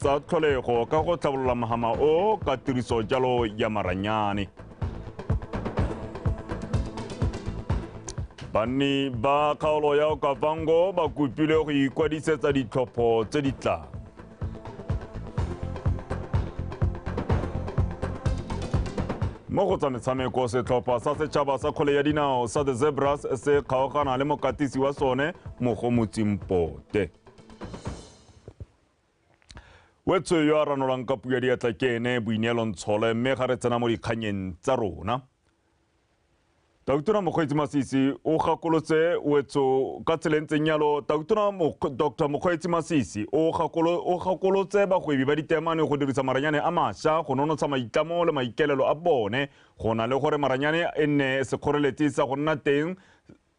tsa tlholego ka go tlhabolola mohama o ka tiriso jalo ya maranyane. Banni ba kgaolo ya Okavango ba kopilwe go ikwadisetsa ditlhopho tse di tlang. Mo go tsa metshameko, setlhopha sa setšhaba sa kgwele ya dinao sa The Zebras se kgaogana le mokatisi wa sone Mogomotsi Mpote. Wetso yo a ranolang ka puo ya diatla ke ene Boineelo Ntshole, mme ga re tsena mo dikganyeng tsa rona. Tautona Mokgweetsi Masisi o gakolotse wetso ka tsela e ntseng jalo. Tautona Dr. Mokgweetsi Masisi o gakolotse bagwebi ba diteemane go dirisa maranyane a mašwa go nonotsha maitlamo le maikaelelo a bone go na le gore maranyane e nne sekgoreletsi sa go nna teng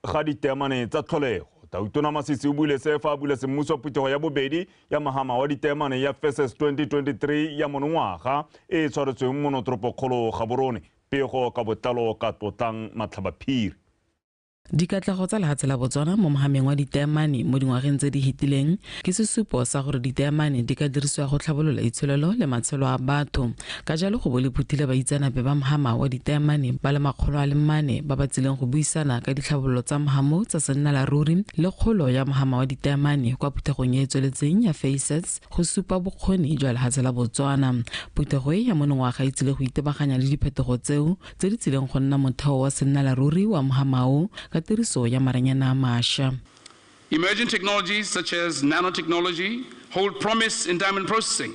ga diteemane tsa tlholego. Tautona Masisi o buile se fa a bula semmuso phuthego ya bobedi ya mohama wa diteemane ya FESES 2023 ya monongwaga e e tshwaretsweng mono toropokgolo Gaborone. Pego ka botlalo ka Tlotlang Matlhabaphiri. Dikatlego tsa lehatshe la Botswana mo mohameng wa diteemane mo dingwageng tse di fetileng ke sesupo sa gore diteemane di ka dirisiwa go tlhabolola itsholelo le matshelo a batho. Ka jalo go bo le phuthile baitseanape ba mohama wa diteemane ba le 400 ba ba tsileng go buisana ka ditlhabololo tsa mohamo tsa sennalaruri le kgolo ya mohama wa diteemane kwa phuthegong e e tsweletseng ya FACETS go supa bokgoni jwa lehatshe la Botswana. Phuthego e ya monongwaga e tsile go itebaganya le diphetogo tseo tse di tsileng go nna motheo wa sennalaruri wa mohamao ka tiriso ya maranyane a mašwa. Emerging technologies such as nanotechnology hold promise in diamond processing.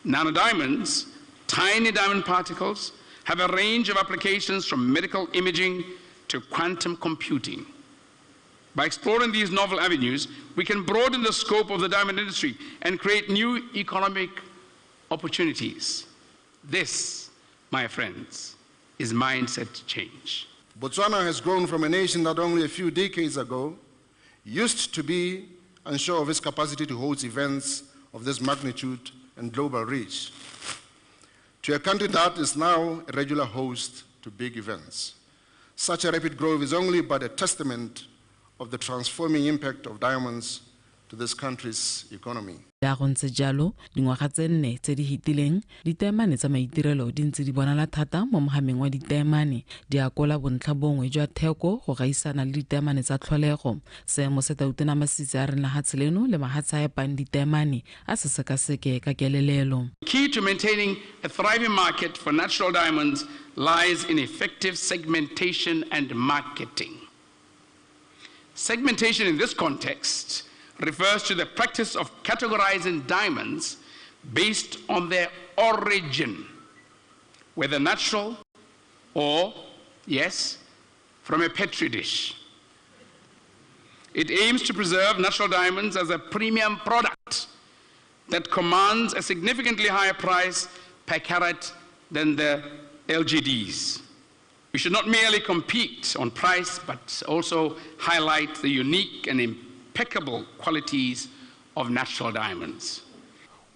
Nanodiamonds, tiny diamond particles, have a range of applications from medical imaging to quantum computing. By exploring these novel avenues, we can broaden the scope of the diamond industry and create new economic opportunities. This, my friends, is mindset change. Botswana has grown from a nation that only a few decades ago used to be unsure of its capacity to host events of this magnitude and global reach, to a country that is now a regular host to big events. Such a rapid growth is only but a testament of the transforming impact of diamonds to this country's economy. Le go ntse jalo, dingwaga tse 4 tse di fetileng, diteemane tsa maitirelo di ntse di bonala thata mo mohameng wa diteemane, di akola bontlha bongwe jwa theko go gaisana le diteemane tsa tlholego. Seemo se Tautona Masisi a reng lehatshe leno le mahatshe a epang diteemane a se sekaseke ka kelelelo. Key to maintaining a thriving market for natural diamonds lies in effective segmentation and marketing. Segmentation in this context refers to the practice of categorizing diamonds based on their origin, whether natural or, yes, from a petri dish. It aims to preserve natural diamonds as a premium product that commands a significantly higher price per carat than the LGDs. We should not merely compete on price, but also highlight the unique and impeccable qualities of natural diamonds.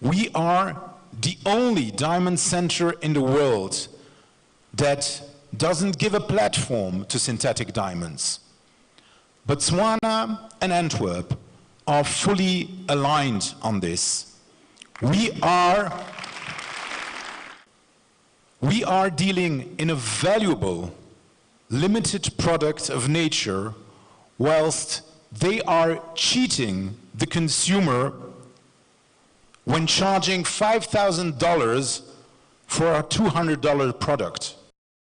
We are the only diamond center in the world that doesn't give a platform to synthetic diamonds. Botswana and Antwerp are fully aligned on this. We are dealing in a valuable, limited product of nature, whilst they are cheating the consumer when charging $5,000 for a $200 product.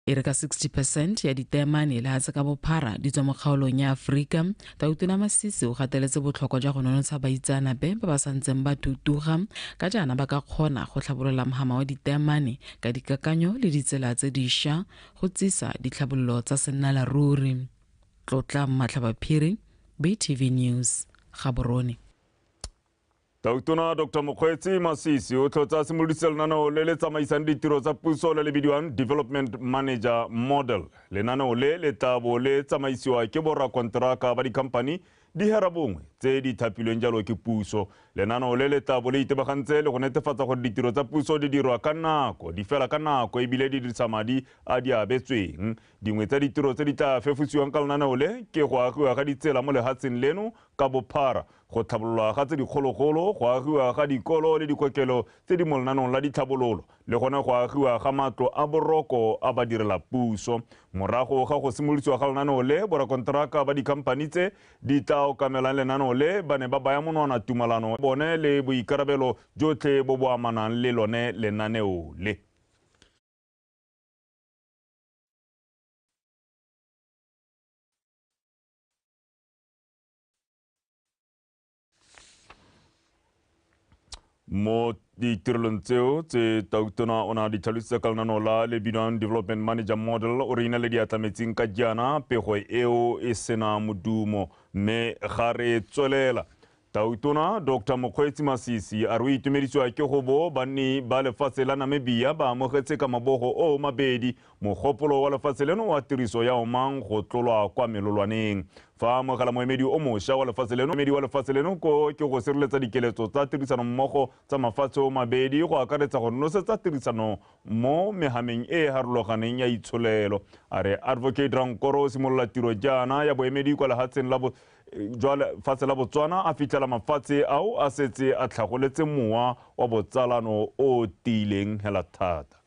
E re ka 60% ya diteemane lehatshe ka bophara di tswa mo kgaolong ya Aforika, Tautona Masisi o gateletse botlhokwa jwa go nonotsha baitseanape ba ba santseng ba thutuga ka jaana ba ka kgona go tlhabolola mohama wa diteemane ka dikakanyo le ditsela tse dišwa go tsisa ditlhabololo tsa sennalaruri. Tlotla Matlhabaphiri, BTV News, Gaborone. Tautona Dr. Mokgweetsi Masisi o tlhotse a simoloditse lenaneo le le tsamaisang ditiro tsa puso le le bidiwang Development Manager Model. Lenaneo le le tla bo le tsamaisiwa ke borakonteraka ba dikhamphani di herabongwe tse di thapilweng jalo ke puso. Lenaneo le le tla bo le itebagantse le go netefatsa gore ditiro tsa puso di dirwa ka nako, di fela ka nako ebile di dirisa madi a di abetsweng. Dingwe tsa ditiro tse di tla fefosiwang ka lenaneo le ke go agiwa ga ditsela mo lehatsheng leno ka bophara, go tlhabololwa ga tse dikgologolo, go agiwa ga dikolo le dikokelo tse di mo lenaneong la ditlhabololo, le gone go agiwa ga matlo a boroko a badirela puso. Morago ga go simolodisiwa ga lenaneo le, borakonteraka ba dikhamphani tse di tla okamelang lenaneo le ba ne ba baya monwana tumalano bone le boikarabelo jotlhe bo bo amanang le lone lenaneo le. Mo ditirelong tseo tse Tautona o ne a di tlhalositse ka lenaneo la le bidiwang Development Manager Model, o re ina le diatla metsing ka jaana pego eo e sena modumo mme ga re tswelela. Tautona Dr. Mokgweetsi Masisi a re o itumedisiwa ke go bo banni ba lefatshe la Namibia ba amogetse ka mabogo o mabedi mogopolo wa lefatshe leno wa tiriso ya omang go tlolwa kwa melolwaneng. Fa amogela moemedi o mošwa wa lefatshe leno, moemedi wa lefatshe leno ko ke go sireletsa dikeletso tsa tirisano mmogo tsa mafatshe o mabedi go akaretsa go nosetsa tirisano mo mehameng e e harologaneng ya itsholelo. A re Advocate Rankoro o simolola tiro jaana ya boemedi kwa lehatsheng la jwa lefatshe la Botswana a fitlhela mafatshe ao a setse a tlhagoletse mowa wa botsalano o tiileng hela thata.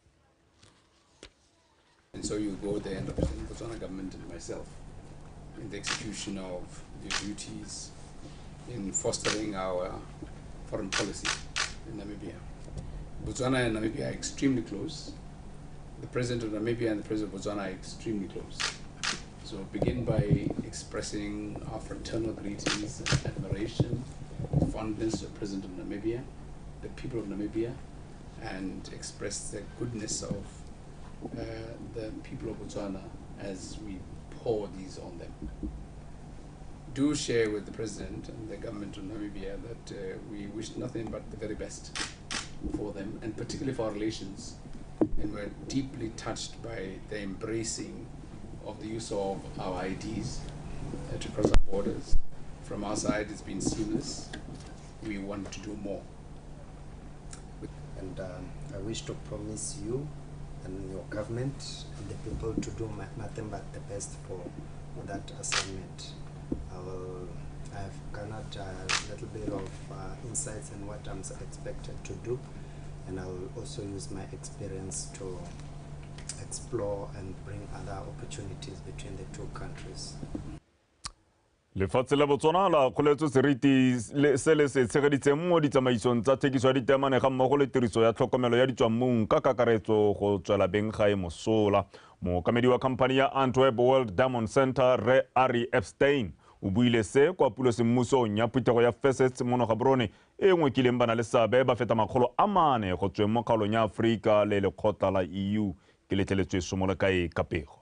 And so you go there and represent the Botswana government and myself in the execution of your duties in fostering our foreign policy in Namibia. Botswana and Namibia are extremely close. The president of Namibia and the president of Botswana are extremely close. So begin by expressing our fraternal greetings, admiration, fondness to the president of Namibia, the people of Namibia, and express the goodness of the people of Botswana as we pour these on them. Do share with the president and the government of Namibia that we wish nothing but the very best for them, and particularly for our relations, and we're deeply touched by the embracing of the use of our IDs to cross our borders. From our side, it's been seamless. We want to do more. And I wish to promise you and your government and the people to do nothing but the best for that assignment. I've garnered a little bit of insights in what I'm expected to do, and I will also use my experience to explore and bring other opportunities between the two countries. Lefatshe la Botswana la kgoletswe seriti se le se tshegeditseng mo ditsamaisong tsa thekiso ya diteemane ga mmogo le tiriso ya tlhokomelo ya ditswammung ka kakaretso go tswela beng gae mosola. Mookamedi wa khamphani ya Antwerp World Diamond Center Re Ari Epstein o buile se kwa pulosemmusong ya phuthego ya Facets mono Gaborone e nngwe kileng ba na le seabe ba feta 400 go tsweng mo kgaolong ya Aforika le lekgotla la EU. Ke letleletswe Somolekae ka pego.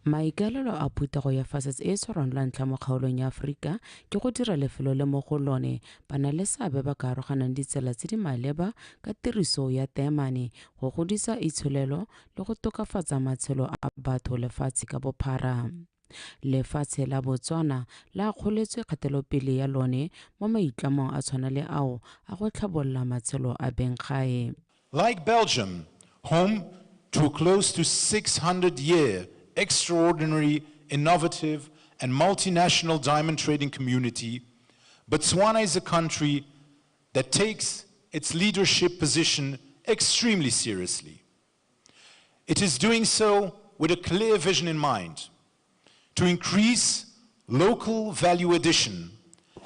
Maikaelelo a phuthego ya Facets e tshwarwang la ntlha mo kgaolong ya Aforika ke go dira lefelo le mo go lone ba na le seabe ba ka aroganang ditsela tse di maleba ka tiriso ya teemane go godisa itsholelo le go tokafatsa matshelo a batho lefatshe ka bophara. Lefatshe la Botswana la kgoletswe kgatelopele ya lone mo maitlamong a tshwana le ao a go tlhabolola matshelo a beng gae. Like Belgium, home to a close to 600-year extraordinary, innovative, and multinational diamond trading community, Botswana is a country that takes its leadership position extremely seriously. It is doing so with a clear vision in mind, to increase local value addition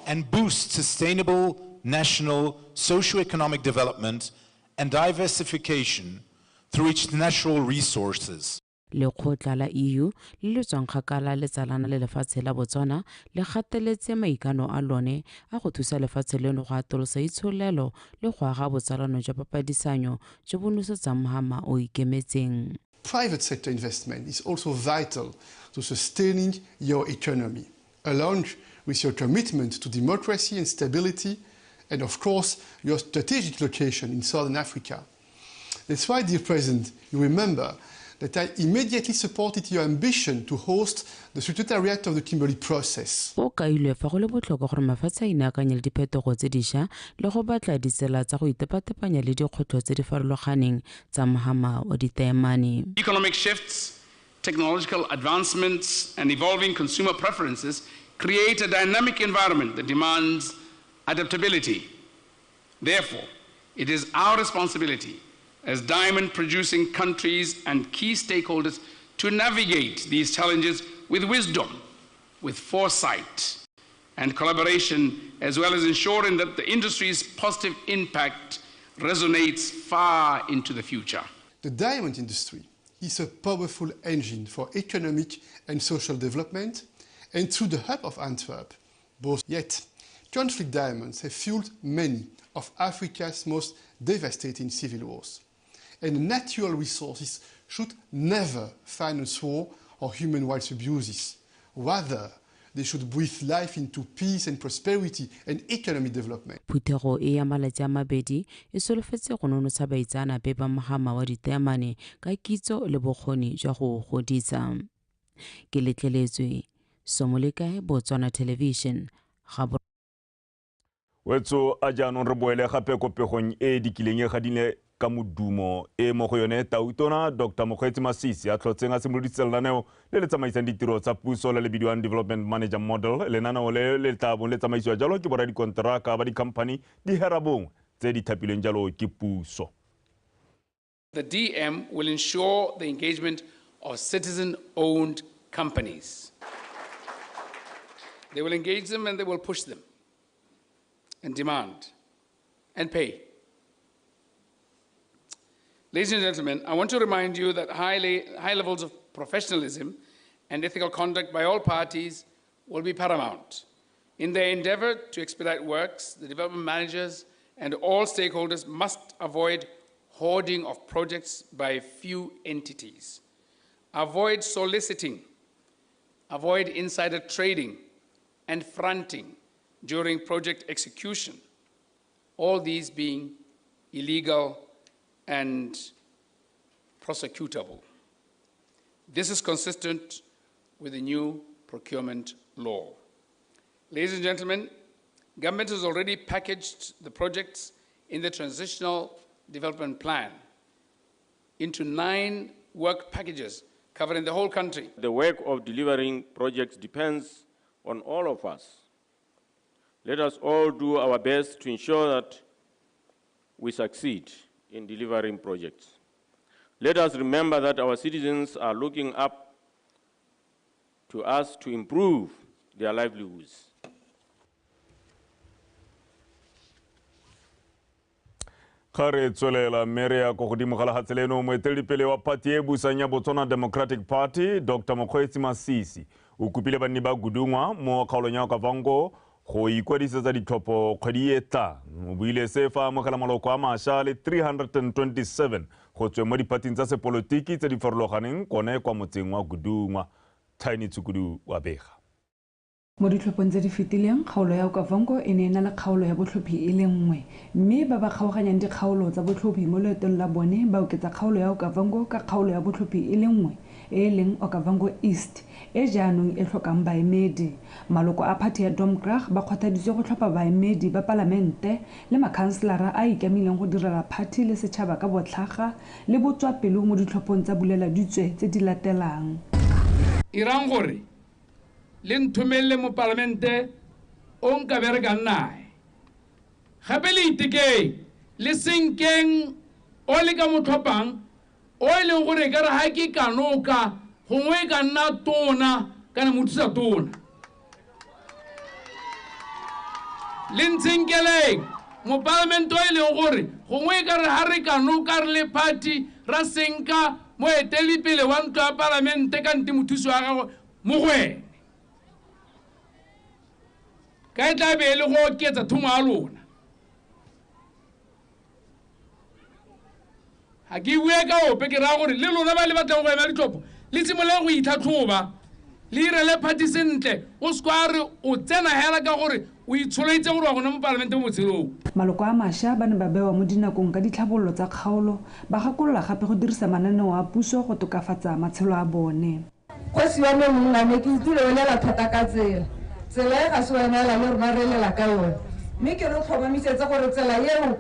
and boost sustainable national socio-economic development and diversification through its natural resources. Lekgotla la EU le le tswang kgakala le tsalana le lefatshe la Botswana le gateletse maikano a lone a go thusa lefatshe leno go atolosa itsholelo le go aga botsalano jwa papadisanyo jo bo nosetsang mohama o ikemetseng. Private sector investment is also vital to sustaining your economy, along with your commitment to democracy and stability, and of course, your strategic location in Southern Africa. That's why, dear President, you remember that I immediately supported your ambition to host the Secretariat of the Kimberley Process. O kailwe fa go le botlhokwa gore mafatshe a inaakanye le diphetogo tse dišwa le go batla ditsela tsa go itepatepanya le dikgwetlho tse di farologaneng tsa mohama wa ditaemane. Economic shifts, technological advancements, and evolving consumer preferences create a dynamic environment that demands adaptability. Therefore, it is our responsibility as diamond-producing countries and key stakeholders to navigate these challenges with wisdom, with foresight, and collaboration, as well as ensuring that the industry's positive impact resonates far into the future. The diamond industry is a powerful engine for economic and social development, and through the hub of Antwerp, both yet, conflict diamonds have fueled many of Africa's most devastating civil wars. And natural resources should never finance war or human rights abuses. Rather, they should breathe life into peace and prosperity and economic development. Phuthego e ya malatsi a mabedi e solofetse go nonotsha baitseanape ba mohama wa ditaemane ka kitso le bokgoni jwa go godisa. Ke letleletswe Somolekae, Botswana Television. Wetso a jaanong re boele gape ko pegong e dikileng e gadile ka modumo e mo go yone Tautona Dr. Mokgweetsi Masisi a tlhotseng a simoloditse lenaneo le le tsamaisang ditiro tsa puso le le bidiwang Development Manager Model. Lenaneo le le tla bong le tsamaisiwa jalo ke boradikonteraka ba di-company di hera bongwe tse di thapilweng jalo ke puso. The DM will ensure the engagement of citizen-owned companies. They will engage them and they will push them and demand and pay. Ladies and gentlemen, I want to remind you that high levels of professionalism and ethical conduct by all parties will be paramount. In their endeavor to expedite works, the development managers and all stakeholders must avoid hoarding of projects by few entities. Avoid soliciting, avoid insider trading and fronting during project execution, all these being illegal and prosecutable. This is consistent with the new procurement law. Ladies and gentlemen, government has already packaged the projects in the Transitional Development Plan into 9 work packages covering the whole country. The work of delivering projects depends on all of us. Let us all do our best to ensure that we succeed in delivering projects. Let us remember that our citizens are looking up to us to improve their livelihoods. Ga re tswelela mme re ya ko godimo ga lefatshe leno, moeteledipele wa party e busang ya Botswana Democratic Party Dr. Mokgweetsi Masisi o kopile banni ba Gudungwa mo kgaolong ya Okavango go ikwadisetsa ditlhopho kgwedi e tlang. O buile se fa amogela maloko a mašwa le 327 go tsweng mo diphating tsa sepolotiki tse di farologaneng kone kwa motseng wa Gudungwa. Tiny Tshukudu wa bega. Mo ditlhophong tse di fetileng, kgaolo ya Okavango e ne e na le kgaolo ya botlhophi e le nngwe, mme ba ba kgaoganyang dikgaolo tsa botlhophi mo loetong la bone ba oketsa kgaolo ya Okavango ka kgaolo ya botlhophi e le nngwe e e leng Okavango East, e jaanong e tlhokang baemedi. Maloko a phathi ya Domkrag ba kgothaditswe go tlhopha baemedi ba palamente le makhanselara a a ikamileng go direla phathi le setšhaba ka botlhaga le botswapelo mo ditlhophong tsa buleladitswe tse di latelang. Irang gore le nthomelle mo palamente o nka berekang nae. Gape le itekeng le senkeng o le ka mo tlhophang o e leng gore ka re ga ke kanoka gongwe e ka nna tona kana mothusa tona. Le ntshenkeleng mopalamente o e leng gore gongwe e ka re ga re kanoka re le party ra senka moeteledipele wa ntlo ya palamente ka nte mothusi wa gagwe mo go ene. Ka e tla be e le go oketsa thomo ya lona. Ga ke bue ka ope, ke raya gore le lona ba le batlang go ema ditlhopho le simolole go itlhatlhoba, le irele party sentle. O se kwa re o tsena hela ka gore O itsholetse gore wa gona mo palamente mo botshelong. Maloko a mašwa ba ne ba bewa mo dinakong ka ditlhabololo tsa kgaolo, ba gakolola gape go dirisa mananeo a puso go tokafatsa matshelo a bone. Kgosi wa me mongwane ke utlwile o lela thata ka tsela. Tsela e ga se wena ela le rona re lela ka yone. Mme ke re tlhomamisetse gore tsela eo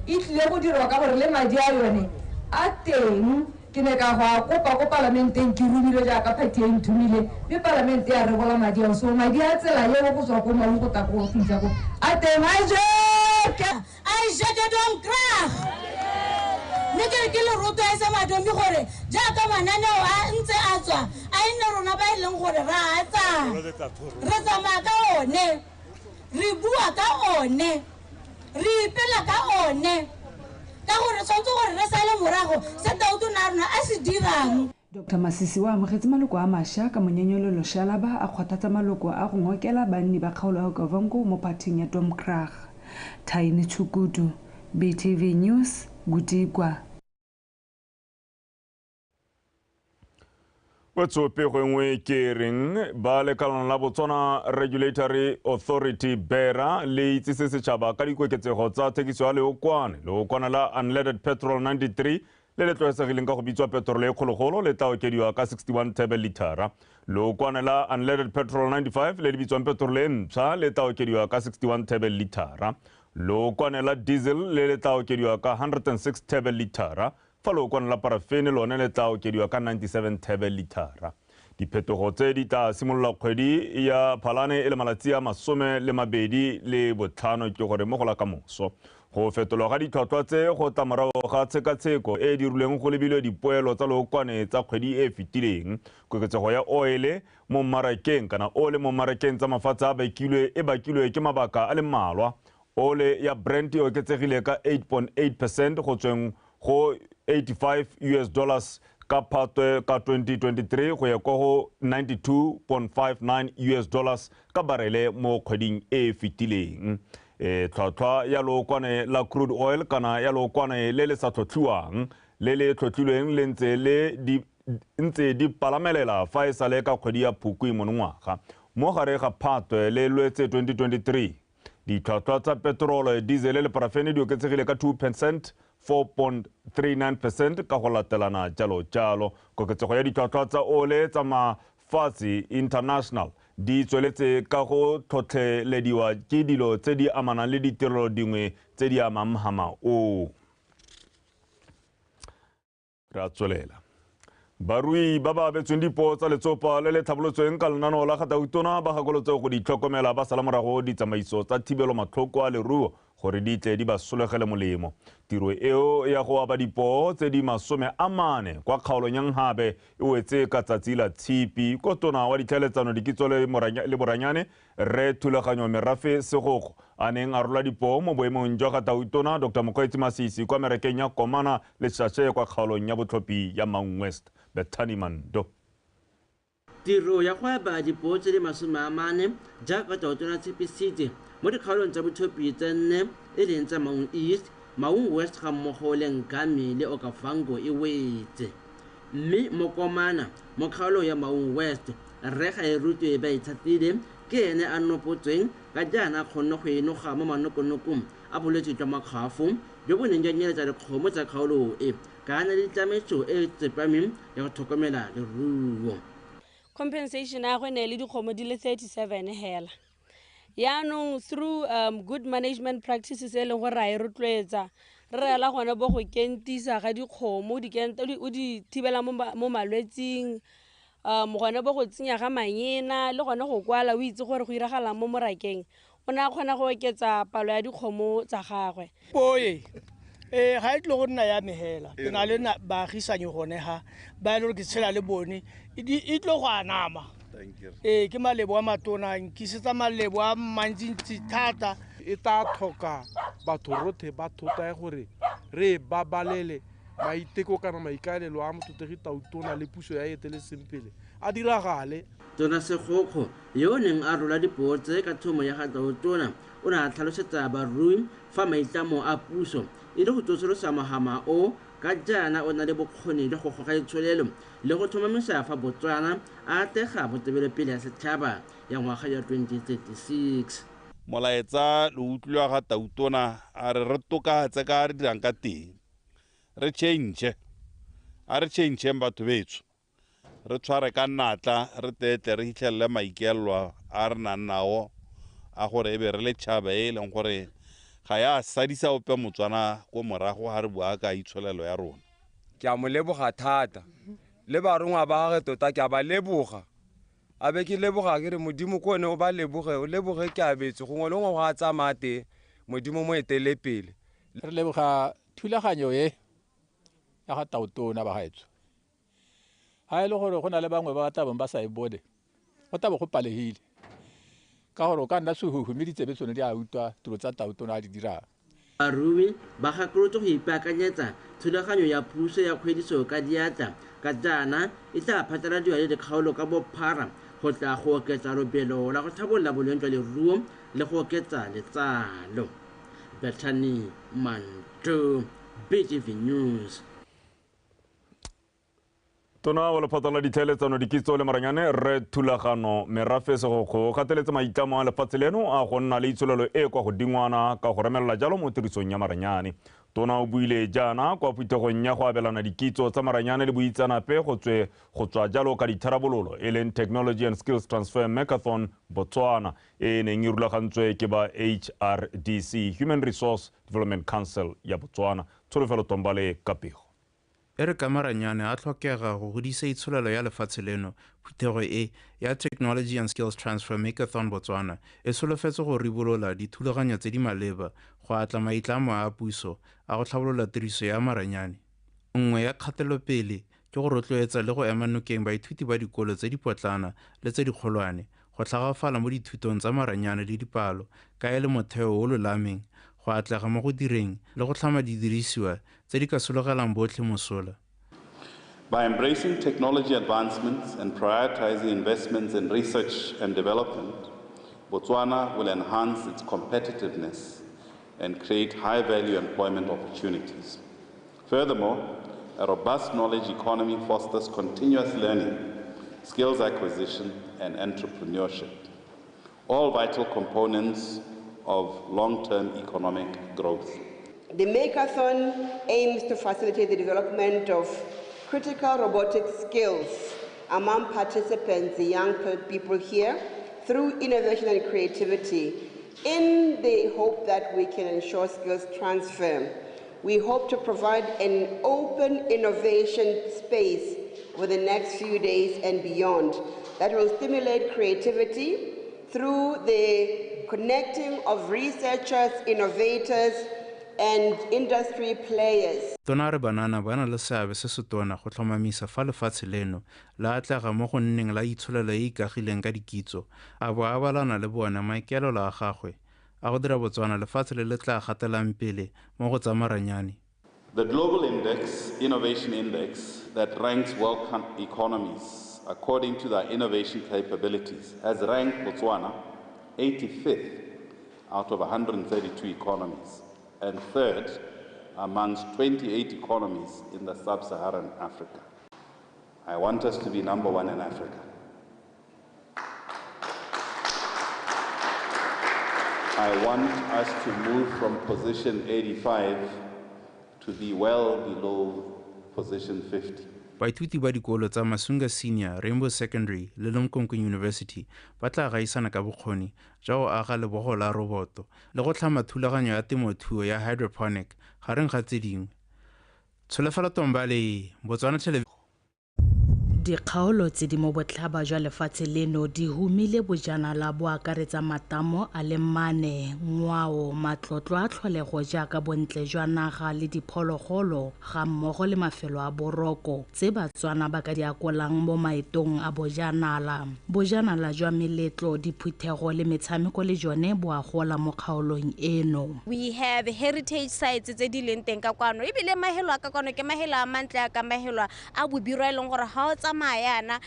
e tlile go dirwa ka gore le madi a yone a teng. Ke ne ka go a kopa ko palamenteng ke romilwe jaaka party e nthomile, mme palamente ya rebola madi ao. So madi a tsela eo go tswa ko Maun go tla go fitlha ko a teng. A jeke a jeke Domkrag. Mme ke re ke le rotloetsa madomi gore jaaka mananeo a ntse a tswa a e nne rona ba e leng gore ra a tsaya, re tsamaya ka one, re bua ka one, re ipela ka one, ka gore tshwanetse gore re sale morago se Tautona a rona a se dirang. Dr Masisi o amogetse maloko a mašwa ka monyenyolelo Shalaba a kgothatsa maloko a go ngokela banni ba kgaolo ya Okavango mo phathing ya Domkrag. Thaini Tshukudu, BTV News, Gudigwa. Wetso pego engwe ke reng ba lekalana la Botswana Regulatory Authority BERA le itsise setšhaba ka dikoketsego tsa thekiso ya leokwane. Leokwane la unleaded petrol 93 le le tlwaetsegileng ka go bitswa petrol e kgologolo le tla okediwa ka 61 thebe litara. Leokwane la unleaded petrol 95 le le bitswang petrol e ntšha le tla okediwa ka 61 thebe litara. Leokwane la diesel le le tla okediwa ka 106 thebe litara. Fa leokwane la parafene lone le tla okediwa ka 97 thebe litara. Diphetogo tse di tla simolola kgwedi ya Phalane e le malatsi a 25 ke gore mo go la ka moso. Go fetolwa ga ditlhwatlhwa tse go tla morago ga tshekatsheko e e dirilweng go lebilwe dipoelo tsa leokwane tsa kgwedi e e fetileng. Koketsego ya oele mo mmarakeng kana ole mo mmarakeng tsa mafatshe a bakilwe e bakilwe ke mabaka a le mmalwa. Ole ya Brent e oketsegile ka 8.8% go tsweng go 85 US dollars ka Phatwe ka 2023 go ya kwa go 92.59 US dollars ka barele mo kgweding e e fetileng. Tlhwatlhwa ya leokwane la crude oil kana ya leokwane le le sa tlhotlhiwang le le tlhotlhilweng le ntse le di ntse di palamelela fa e sale ka kgwedi ya Phukwi monongwaga. Mo gare ga Phatwe le Lwetse 2023, ditlhwatlhwa tsa peterolo, diesel le parafene di oketsegile ka 2%, 4.39% ka go latelana jalo jalo. Koketsego ya ditlhwatlhwa tsa ole tsa mafatshe international di tsweletse ka go tlhotlhelediwa ke dilo tse di amanang le ditirelo dingwe tse di amang mhama o. Re a tswelela. Barui ba ba abetsweng dipoo tsa letsopa le le tlhabolotsweng ka lenaneo la ga Tautona ba gakolotse go di tlhokomela ba sala morago ditsamaiso tsa thibelo matlhoko a leruo gore di tle di ba solegele molemo. Tiro eo ya go aba dipoo tse di 40 kwa kgaolong ya Nhabe e wetse ka tsatsi la Tshipi ko tona wa ditlhaeletsano dikitso le boranyane Rre Thulaganyo Merafe Segokgo a neng a rola dipoo mo boemong jwa ga Tautona Dr Mokgweetsi Masisi kwa merekeng ya Komana le Shashe kwa kgaolong ya botlhophi ya Maun West. Bethany Mando. Tiro ya go aba dipoo tse di 40 jaaka Tautona tshepisitse mo dikgaolong tsa botlhophi tse 4 e leng tsa Maun East, Maun West ga mmogo le Ngami le Okavango e wetse. Mme mo Komana mo kgaolong ya Maun West, Rre Gaerutwe Baithatile ke ene a nopotsweng ka jaana a kgonne go enoga mo manokonokong a bolwetse jwa makgwafo jo bo neng jwa nyeletsa dikgomo tsa kgaolo e ka a na le ditsamaiso e e tsepameng ya go tlhokomela leruo. Compensation ya gagwe ne le dikgomo di le 37 hela. Yaanong through good management practices e leng gore ra e rotloetsa, re rela gone bo go kentisa ga dikgomo, o di thibela mo malwetsing, gone bo go tsenya ga manyena le gone go kwala o itse gore go iragalang mo morakeng, o ne a kgona go oketsa palo ya dikgomo tsa gagwe. Poe ga e tle go nna ya me hela, ke na le baagisanyi gone ga ba e le gore ke tshela le bone, e tlo go anama. Ke malebo a matona, nkisetsa malebo a mantsintsi thata. E tla tlhoka batho rotlhe ba thota ya gore re babalele maiteko kana maikaelelo a motlotlegi Tautona le puso ya eteletseng pele a diragale. Tona Segokgo yo o neng a rola dipoo tse ka thomo ya ga Tautona o ne a tlhalosetsa barui fa maitlamo a puso e le go tsosolosa mohama o ka jaana o na le bokgoni jwa go goga itsholelo le go tlhomamisa fa Botswana a atlega mo tebelopele ya setšhaba ya ngwaga ya 2036. Molaetsa lo utlwiwa ga Tautona a re re tokafatse ka re dirang ka teng. Re change. A re changeeng batho betsho. Re tshware ka natla re tetle re hitlhelele maikaelelo a re nang nao a gore e be re le tšhaba e leng gore ga ya sadisa ope Motswana ko morago ga re bua ka itsholelo ya rona. Ke a mo leboga thata le barongwa ba gagwe tota ke a ba leboga. A be ke leboga ke re Modimo ko one o ba leboge, o leboge ke abetse gongwe le gongwe go a tsamaya teng, Modimo mo etele pele. Re leboga thulaganyo e ya ga Tautona bagaetsho. Ha e le gore go na le bangwe ba ba tla bong ba sa e bone, go tla bo go palegile. Ka gore o ka nna sehuhu mme ditsebe tsone di a utlwa tiro tsa Tautona a di dirang. Barui ba gakolotswe go ipaakanyetsa thulaganyo ya puso ya kgwediso ka diatla ka jaana e tla phatlaladiwa le dikgaolo ka bophara go tla go oketsa lobelo la go tlhabolola boleng jwa leruo le go oketsa letsalo. Bethany Manto, BTV News. Tona wa Lephata la Ditlhaeletsano, Dikitso le Maranyane, Rre Thulagano Merafe Segokgo, o gateletse maitlamo a lefatshe leno a go nna le itsholelo e kwa godingwana ka go remelela jalo mo tirisong ya maranyane. Tona o buile jaana kwa phuthegong ya go abelana dikitso tsa maranyane le boitseanape go tswa jalo ka ditharabololo e leng Technology and Skills Transfer Makeathon Botswana e e neng e rulagantswe ke ba HRDC, Human Resource Development Council ya Botswana. Tsholofelo Tombale ka pego. E re ka maranyane a tlhokega go godisa itsholelo ya lefatshe leno, phuthego e ya Technology and Skills Transfer Makeathon Botswana e solofetse go ribolola dithulaganyo tse di maleba go atla maitlamo a puso a go tlhabolola tiriso ya maranyane. Nngwe ya kgatelopele ke go rotloetsa le go ema nokeng baithuti ba dikolo tse dipotlana le tse dikgolwane go tlhagafala mo dithutong tsa maranyane le dipalo ka e le motheo o lolameng go atlega mo go direng le go tlhama didirisiwa tse di ka sologelang botlhe mosola. By embracing technology advancements and prioritizing investments in research and development, Botswana will enhance its competitiveness and create high-value employment opportunities. Furthermore, a robust knowledge economy fosters continuous learning, skills acquisition, and entrepreneurship, all vital components of long-term economic growth. The Makeathon aims to facilitate the development of critical robotic skills among participants, the young people here, through innovation and creativity, in the hope that we can ensure skills transfer. We hope to provide an open innovation space over the next few days and beyond that will stimulate creativity through the connecting of researchers, innovators, and industry players. Tona re banana ba na le seabe se se tona go tlhomamisa fa lefatshe leno la atlega mo go nneng la itsholelo e ikagileng ka dikitso, a bo a abalana le bona maikaelelo a gagwe a go dira Botswana lefatshe le le tla gatelang pele mo go tsa maranyane. The Global Index, Innovation Index, that ranks world economies according to their innovation capabilities, has ranked Botswana 85th out of 132 economies and third amongst 28 economies in the sub-Saharan Africa. I want us to be number one in Africa. I want us to move from position 85 to be well below position 50. Baithuti ba dikolo tsa Masunga Senior, Rainbow Secondary le Limkokwing University ba tla gaisana ka bokgoni jwa go aga lebogo la roboto le go tlhama thulaganyo ya temothuo ya hydroponic gareng ga tse dingwe. Tsholofelo Tombale, Botswana Television. Dikgaolo tse di mo botlhaba jwa lefatshe leno di humile bojanala bo akaretsa matamo a le mane, ngwao, matlotlo a tlholego jaaka bontle jwa naga le diphologolo ga mmogo le mafelo a boroko tse Batswana ba ka di akolang mo maetong a bojanala. Bojanala jwa meletlo, diphuthego le metshameko le jone bo a gola mo kgaolong eno. We have heritage sites tse di leng teng ka kwano, ebile mahelo a ka kwano ke mahelo a mantle a ka mahelo a bobiro e leng gore ga o tsamaya yana,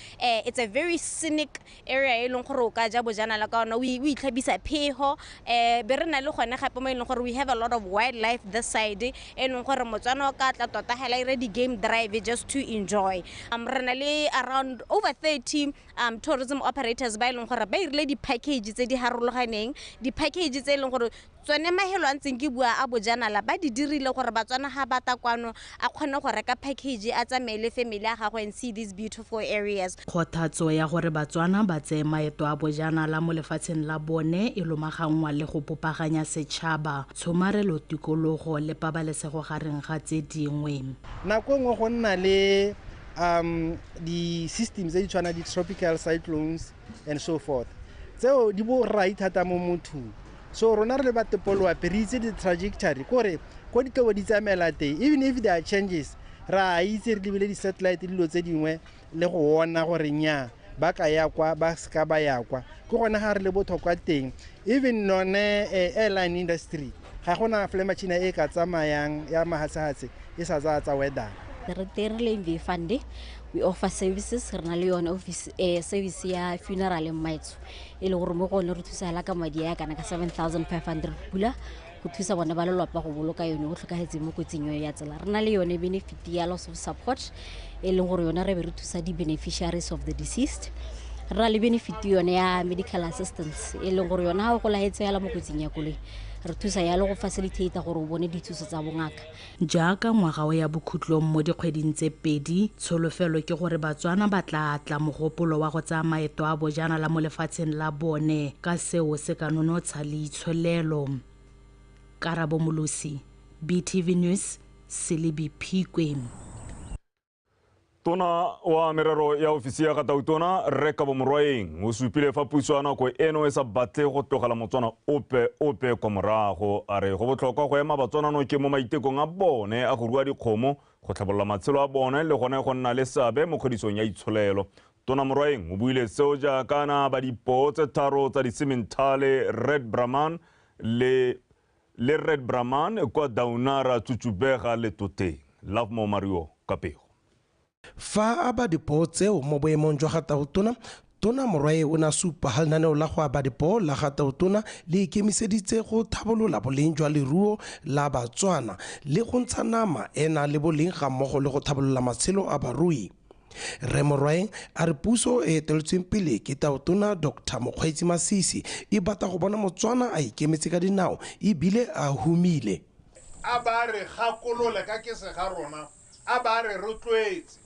it's a very scenic area e leng gore o ka ja bojanala ka ona, o itlhabisa phego. Be re na le gone gape mo e leng gore we have a lot of wildlife this side, e leng gore Motswana o ka tla tota hela ire di-game drive just to enjoy. Re na le around over 30 tourism operators ba e leng gore ba irile di-package tse di harologaneng, di-package tse e leng gore tsone mahelo a ntseng ke bua a bojanala ba di dirile gore Batswana ga ba ta kwano a kgone go reka package a tsamaye le family ya gagwe and see these beautiful areas. Kgothatso ya gore Batswana ba tseye maeto a bojanala mo lefatsheng la bone e lomaganngwa le go popaganya setšhaba, tshomarelo tikologo le pabalesego gareng ga tse dingwe. Nako nngwe go nna le di-systems tse di tshwana di-tropical cyclones and so forth, tseo di borai thata mo mothong. So rona re le ba tepoloape re itse di-trajectory kore ko di tlobo di tsamaela teng, even if there are changes ra itse re lebile di-satellite dilo tse dingwe le go bona gore nnyaa ba ka ya kwa ba seka ba ya kwa. Ke gone ga re le botlhokwa teng. Even none airline industry ga gona fly machine e ka tsamayang ya mahatshehatshe e sa tsaya tsa weather. Re teng re le MV Fund, we offer services. Re na le yone office service ya funeral maitso, e le gore mo go one re thusa hela ka madi a kana ka 7500 pula go thusa bone ba lelapa go boloka yone go tlhokagetseng mo kotsing ya tsela. Re na le yone benefit ya loss of support, e leng gore yone re be re thusa di-beneficiaries of the deceased. Re na le benefit yone ya medical assistance, e leng gore yone ga o golagetse hela mo kotsing ya koloi re thusa yalo go facilitate gore o bone dithuso tsa bongaka. Jaaka ngwaga o ya bokhutlong mo dikgweding tse pedi, tsholofelo ke gore Batswana ba tla atla mogopolo wa go tsaya maeto a bojanala mo lefatsheng la bone, ka seo se ka nonotsha leitsholelo. Karabo Molosi, BTV News, Selebi Phikwe. Tona wa merero ya ofisi ya ga Tautona Rre Kabo Morwaeng o supile fa puso ya nako eno e sa batle go tlogela Motswana ope ope kwa morago. A re go botlhokwa go ema Batswana nokeng mo maitekong a bone a go rua dikgomo, go tlhabolola matshelo a bone le gone go nna le seabe mo kgodisong ya itsholelo. Tona Morwaeng o buile seo jaaka na ba dipoo tse tharo tsa disementhale Red Brahman le Red Brahman kwa Daunara, Tsutsubega le Toteng. Lovemore Mario ka pego. Fa a ba dipoo tseo mo boemong jwa ga Tautona, Tona Morwaeng o ne a supa ga lenaneo la go aba dipoo la ga Tautona le ikemiseditse go tlhabolola boleng jwa leruo la Batswana le go ntsha nama e na le boleng ga mmogo le go tlhabolola matshelo a barui. Rre Morwaeng a re puso e eteletsweng pele ke Tautona Dr. Mokgweetsi Masisi e batla go bona Motswana a ikemetse ka dinao ebile a humile. A ba re gakolole ka ke se ga rona, a ba re rotloetse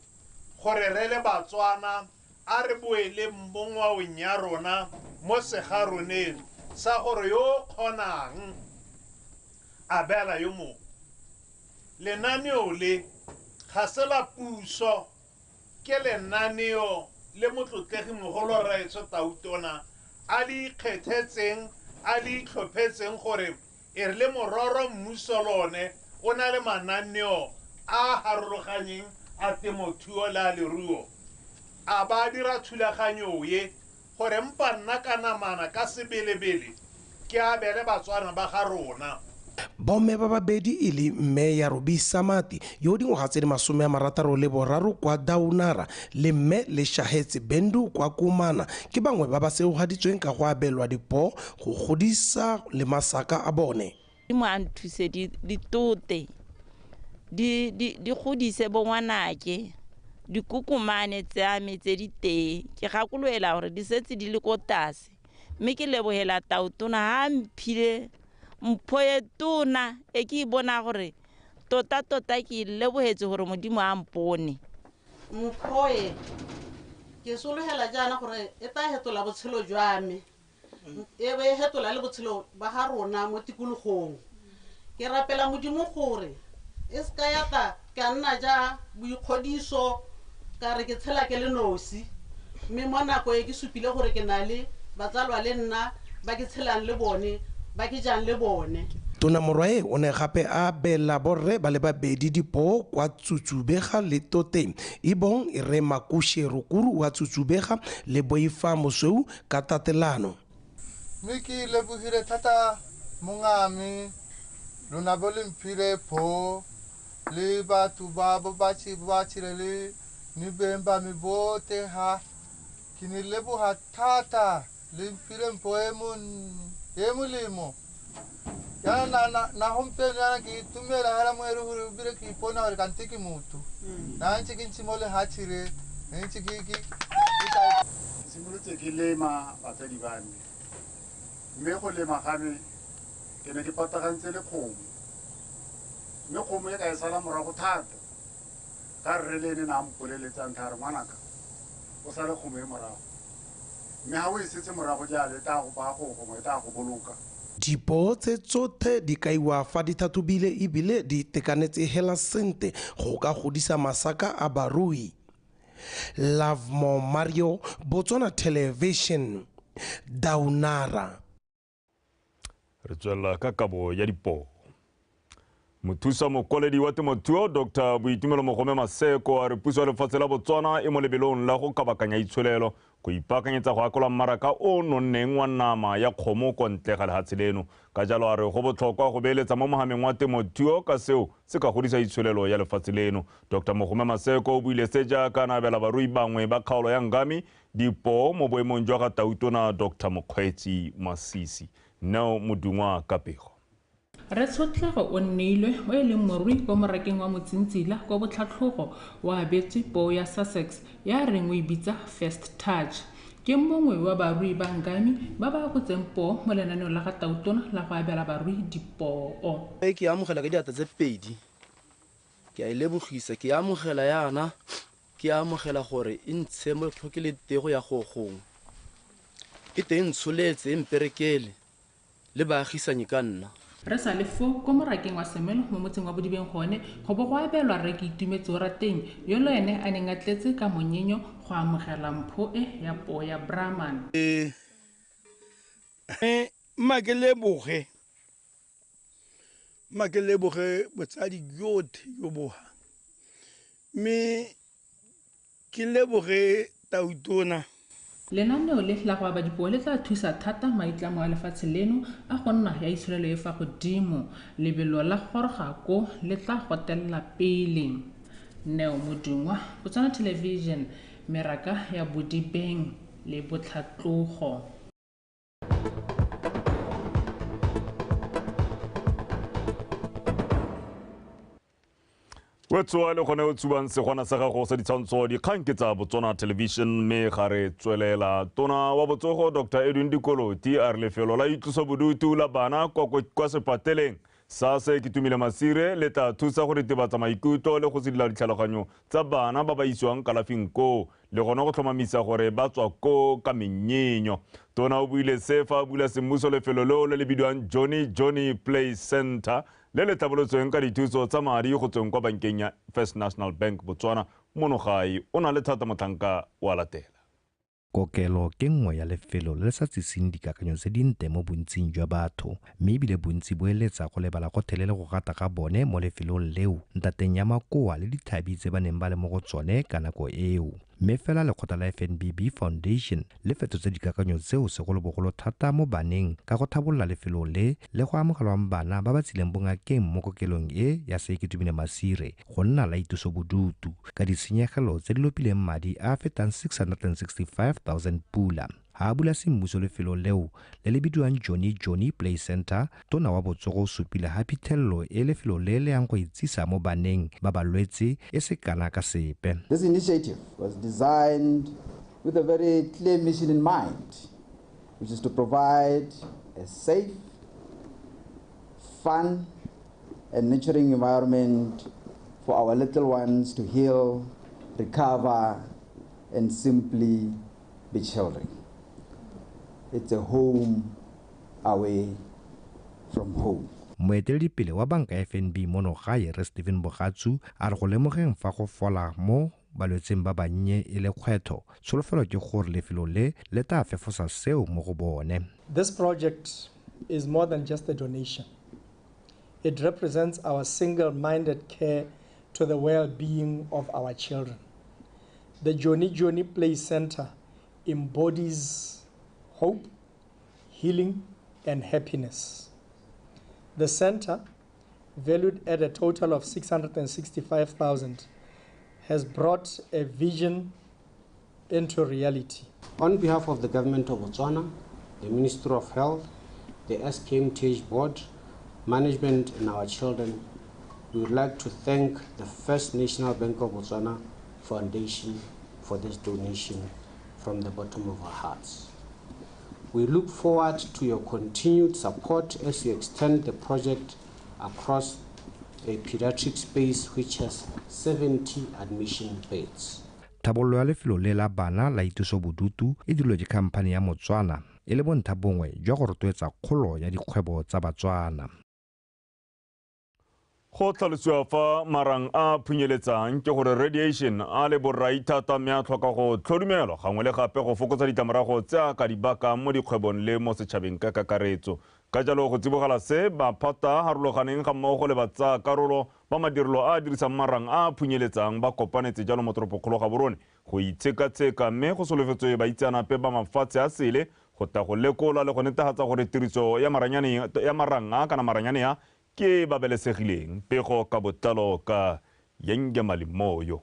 gore re le Batswana a re boele mo ngwaong ya rona mo segaroneng sa gore yo kgonang a beela yo mongwe. Lenaneo le ga se la puso, ke lenaneo le motlotlegi mogolo rraetsho Tautona a le ikgethetseng, a le itlhophetseng gore e re le mororo mmuso lone o na le mananeo a harologanyeng a temothuo le a leruo. A ba dira thulaganyo ye gore mpa nna ka namana ka sebelebele ke abele Batswana ba ga rona. Bomme ba babedi e le mme ya Robi Samati yo dingwaga tse di 63 kwa Daunara le mme le Shahetse Bendu kwa Kumana ke bangwe ba ba seogaditsweng ka go abelwa dipoo go godisa le masaka a bone. Mo a nthuse ditote di godise bongwanake dikokomane tsa me tse di teng, ke gakoloela gore di setse di le ko tlase, mme ke lebohela Tautona ha mphile mpho e tona e ke e bona gore tota tota ke lebohetse gore Modimo a mpone. Mpho e ke sologela jaana gore e tla hetola botshelo jwa me, e be e hetola le botshelo ba ga rona mo tikologong. Ke rapela Modimo gore e se ka ya tla ka nna ja boikgodiso ka re ke tshela ke le nosi, mme mo nako e ke supile gore ke na le batsalwa le nna ba ke tshelang le bone, ba ke jang le bone. Tona Morwaeng o ne gape a abela borre ba le babedi dipoo kwa Tsutsubega le Toteng, e bong Rre Makushe Rukuru wa Tsutsubega le Boifa Mosweu ka tatelano. Mme ke lebogile thata mongame lona bo le mphile pho le batho ba bo ba tshile le Ni beng ba me bote ha ke ne leboga thata le mphile mpho e molemo. Yana na gompieno yana ke itumela hela mo e le gore ebile ke ipona gore kante ke motho. Na ntse ke ntse mo lehatshe re ntse ke simolotse ke lema batsadi ba me, mme go lema ga me ke ne ke patagantse le kgomo, mme kgomo e ka e sala morago thata ka rre le ene na mpoleletsang ntlha re ngwanaka o sale kgomo e morago, mme ga o e setse morago jalo e tla go baya go gongwe e tla go boloka. Dipoo tse tsothe di kaiwa fa di tlhatlhobilwe ebile di itekanetse hela sente go ka godisa masaka a barui. Lovemore Mario, Botswana Television, Daunara. Re tswelela ka kabo ya dipoo. Mothusa mokwaledi wa temothuo Dr. Boitumelo Mogome Maseko a re puso ya lefatshe la Botswana e mo lebelong la go kabakanya itsholelo go ipaakanyetsa go akola mmaraka o nonneng wa nama ya kgomo kwa ntle ga lehatshe leno. Ka jalo a re go botlhokwa go beeletsa mo mohameng wa temothuo ka seo se ka godisa itsholelo ya lefatshe leno. Dr. Mogome Maseko o buile se jaaka a abela barui bangwe ba kgaolo ya Ngami dipoo mo boemong jwa ga Tautona Dr. Mokgweetsi Masisi. Neo Modungwa ka pego. Re Tshotlego o nneilwe o e leng morui kwa morakeng wa Motsintsila kwa Botlhatlhogo o abetswe poo ya Sussex ya reng o e bitsa First Touch. Ke mongwe wa barui ba Ngami ba ba akotseng poo mo lenaneong la ga Tautona la go abela barui dipoo. Ke amogela ka diatla tse pedi, ke a e lebogisa, ke amogela yana, ke amogela gore e ntshe mo tlhokele tego ya go gongwe. E teng ntsholetse e mperekele le baagisanyi ka nna. Re sa le fo ko morakeng wa Semelo mo motseng wa Bodibeng gone go bo go abelwa rre ke Itumetse Orateng yo le ene a neng a tletse ka monyenyo go amogela mpho e ya poo ya Brahman. Mma ke leboge botsadi jotlhe jo boga, mme ke leboge Tautona. Lenaneo le la go aba dipoo le tla thusa thata maitlamo a lefatshe leno a go nna ya itsholelo e fa godimo. Lebelo la goroga ko le tla gotelela pele. Neo Modungwa, Botswana Television, meraka ya Bodibeng le Botlhatlogo. Wetsoa le gone o tsubang segwana sa gago sa ditshwantsho dikgang ke tsa Botswana Television, mme ga re tswelela. Tona wa botsogo Dr. Edwin Dikoloti a re lefelo la itlosobodutu la bana kwa sepateleng sa se Ketumile Masire le tla thusa go ritibatsa maikutlo le go sedila ditlhaloganyo tsa bana ba ba isiwang kalafing koo, le gone go tlhomamisa gore ba tswa koo ka menyenyo. Tona o buile se fa a bula semmuso lefelo leo le le bidiwang Johnny Johnny Play Center le le tlhabolotsweng ka dithuso tsa madi go tsweng kwa bankeng ya First National Bank Botswana. Mono gae o na le thata motlhanka wa latela. Kokelo ke nngwe ya lefelo le le sa tsiseng dikakanyo tse dintle mo bontsing jwa batho, mme ebile bontsi bo eletsa go lebala gotlhelele le go gata ga bone mo lefelong leo ntateng ya makoa le dithabi tse ba neng ba le mo go tsone ka nako eo. Mme fela lekgotla la FNBB Foundation le fetotse dikakanyo tseo segolobogolo thata mo baneng ka go tlhabolola lefelo le le go amogelwang bana ba ba tsileng bongakeng mo kokelong e ya Seketumile Masire go nna la itosobodutu ka ditshenyegelo tse di lopileng madi a a fetang 665,000 pula. Ha a bula semmuso lefelo leo le le bidiwang Johnny Johnny Play Center, tona wa botsogo o supile ha phitlhelelo e lefelo le le yang go itsisa mo baneng ba balwetse e se kana ka sepe. This initiative was designed with a very clear mission in mind, which is to provide a safe, fun, and nurturing environment for our little ones to heal, recover, and simply be children. It's a home away from home. Moeteledipele wa banka FNB mono gae re Stephen Bogatsu a re go lemogeng fa go fola mo balwetseng ba bannye e le kgwetho, tsholofelo ke gore lefelo le le tla fefosa seo mo go bone. This project is more than just a donation. It represents our single-minded care to the well-being of our children. The Johnny Johnny Play Center embodies hope, healing, and happiness. The center, valued at a total of 665,000, has brought a vision into reality. On behalf of the government of Botswana, the Ministry of Health, the SKMTH Board, management and our children, we would like to thank the First National Bank of Botswana Foundation for this donation from the bottom of our hearts. We look forward to your continued support as you extend the project across a pediatric space which has 70 admission beds. Tlhabololo ya lefelo le la bana la itosobodutu e dirilwe ke khamphane ya Motswana e le bontlha bongwe jwa go rotloetsa kgolo ya dikgwebo tsa Batswana. Go tlhalosiwa fa marang a phunyeletsang ke gore radiation a le borai thata mme a tlhoka go tlhodumelwa gangwe le gape go fokotsa ditlamorago tse a ka di bakang mo dikgwebong le mo setšhabeng ka kakaretso. Ka jalo go tsibogela se maphata a harologaneng ga mmogo le batsaya karolo ba madirelo a a dirisang marang a phunyeletsang ba kopanetse jalo mo toropokgolo Gaborone go itshekatsheka mme go solofetswe baitseanape ba mafatshe a sele go tla go lekola le go netefatsa gore tiriso ya marang a kana maranyane a ke babalesegileng. Pego ka botlalo ka Yenge Malimoyo.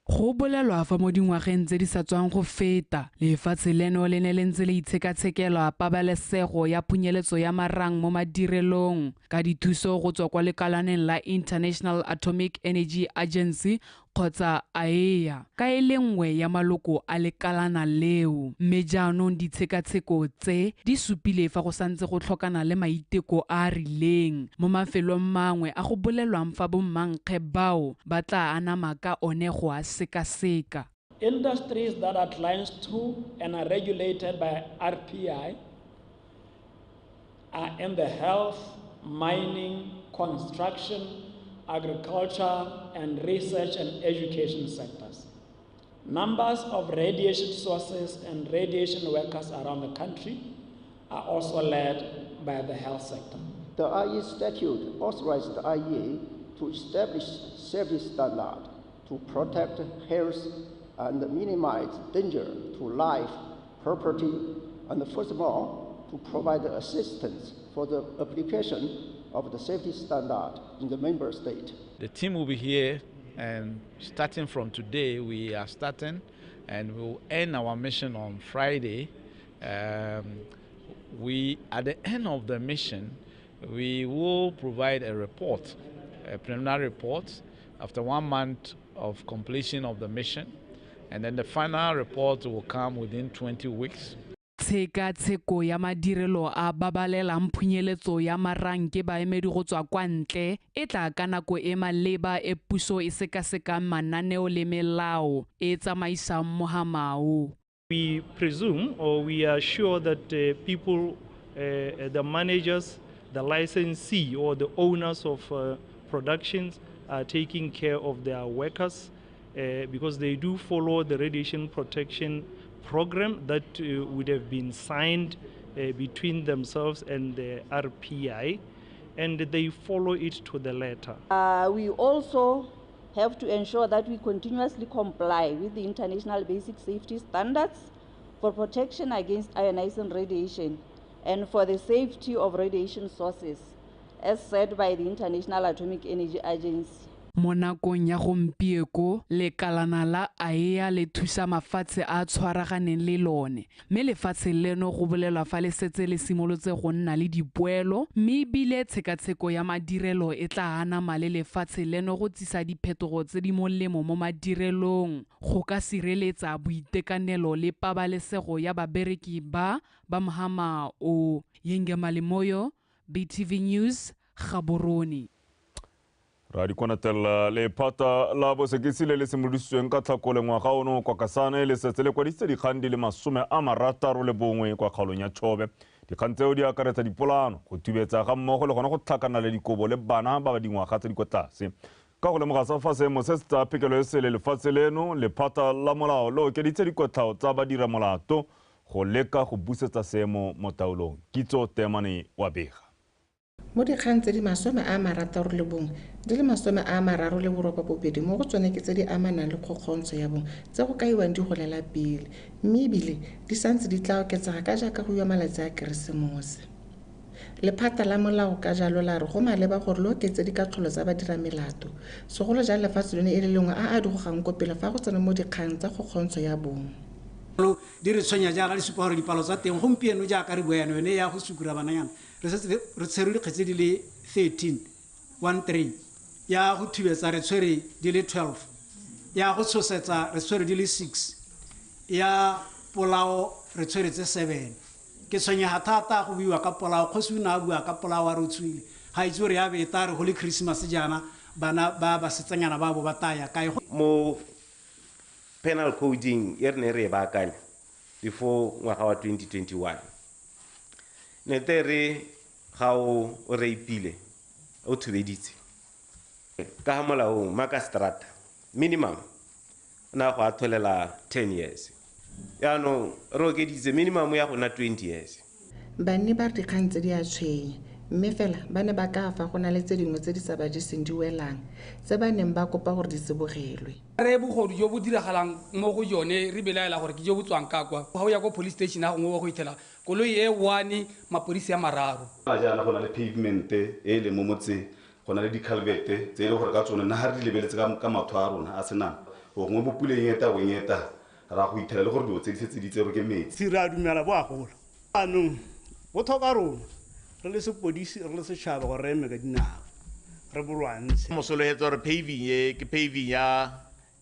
Go bolelwa fa mo dingwageng tse di sa tswang go feta, lefatshe leno le ne le ntse le itshekatshekelwa pabalesego ya phunyeletso ya marang mo madirelong ka dithuso go tswa kwa lekalaneng la International Atomic Energy Agency kgotsa AEA, ka e le nngwe ya maloko a lekalana leo. Mme jaanong ditshekatsheko tse di supile fa go santse go tlhokana le maiteko a a rileng mo mafelong mangwe a go bolelwang fa bommankge bao ba tla anama ka one go a sekaseka. Industries that are licensed to and are regulated by RPI are in the health, mining, construction, agriculture, and research and education sectors. Numbers of radiation sources and radiation workers around the country are also led by the health sector. The IE statute authorized the IEA to establish safety standards to protect health and minimize danger to life, property, and furthermore, to provide assistance for the application of the safety standard in the member state. The team will be here, and starting from today, we are starting, and we'll end our mission on Friday. We, at the end of the mission, we will provide a report, a preliminary report, after 1 month of completion of the mission, and then the final report will come within 20 weeks. Tshekatsheko ya madirelo a babalelang phunyeletso ya marang ke baemedi go tswa kwa ntle e tla ka nako e maleba e puso e sekasekang mananeo le melao e tsamaisang mohamao. We presume or we are sure that people, the managers, the licensee or the owners of productions are taking care of their workers because they do follow the radiation protection program that would have been signed between themselves and the RPI, and they follow it to the letter. We also have to ensure that we continuously comply with the international basic safety standards for protection against ionizing radiation and for the safety of radiation sources, as said by the International Atomic Energy Agency. Mo nakong ya gompieko, lekalana la AEA le thusa mafatshe a tshwaraganeng le lone, mme lefatshe leno go bolelwa fa le setse le simolotse go nna le dipoelo, mme ebile tshekatsheko ya madirelo e tla anama le lefatshe leno go tsisa diphetogo tse di molemo mo madirelong go ka sireletsa boitekanelo le pabalesego ya babereki ba ba mohama o. Yenge Malimoyo, BTV News, Gaborone. Ra dikonatella lephata la bosekisi le le simolodisitsweng ka tlhakole ngwaga ono kwa Kasane le setse le kwadisitse dikgang di le 61 kwa kgaolong ya Chobe. Dikgang tseo di akaretsa dipolano, go thubetsa ga mmogo le gona go tlhakana le dikobo le bana ba ba dingwaga tse di kwa tlase. Ka go lemoga sa fa seemo se se tsaya phekelo e sele lefatshe leno, lephata la molao le okeditse dikotlhao tsa badiramolato go leka go busetsa seemo mo taolong. Kitso Temane wa bega. Mo dikgang tse di 61 di le 38 mo go tsone ke tse di amanang le kgokgontsho ya bong tse go kaiwang di golela pele, mme ebile di santse di tla oketsega ka jaaka go iwa malatsi a Keresemose. Lephata la molao ka jalo la re go maleba gore le oketse dikatlholo tsa badiramelato, segolo jang lefatshe leno e le lengwe a a di gogang ko pele fa go tsena mo dikgang tsa kgokgontsho ya bong. Di re tshwenya jaana di supa gore dipalo tsa teng gompieno jaaka re bua yana yone ya go sukura bananyana re setse re tshwerwe dikgetse di le 13 13 ya go thubetsa re tshwere di le 12 ya go tshosetsa re tshwere di le 6 ya polao re tshwere tse 7. Ke tshwenyega thata go buiwa ka polao, kgosi o ne a bua ka polao a re o tswile ga itse gore ya be e tla re go le Christmas jaana bana ba basetsanyana ba bo ba taya kae. Mo penal coding e re ne re e baakanya before ngwaga wa 2021 ne te re ga o rapeile o thubeditse ka ga molaong makastrata minimum na go atholela 10 years, yaanong re okeditse minimum ya go nna 20 years. Banni ba re dikgang tse di a tshwenya, mme fela ba ne ba ka fa go na le tse dingwe tse di sa ba jeseng di welang tse ba neng ba kopa gore di tsibogelwe. Re bogodu jo bo diragalang mo go jone re belaela gore ke jo bo tswang ka kwa. Ga o ya ko police station a gongwe wa go ithela koloi e one mapodisi a mararo. Jaana go na le pavement e e leng mo motseng, go na le di-culvert tse e leng gore ka tsone nna ga re di lebeletse ka matlho a rona a senang, gongwe mo puleng e tabong e ta ra go ithela le gore dilo tse di setse di tserwe ke metsi. Re a dumela bo a gola anong bo tlhoka rona re le sepodisi re le setšhaba gore re eme ka dinao re bolwantshe. Mosologetse gore paving e ke paving ya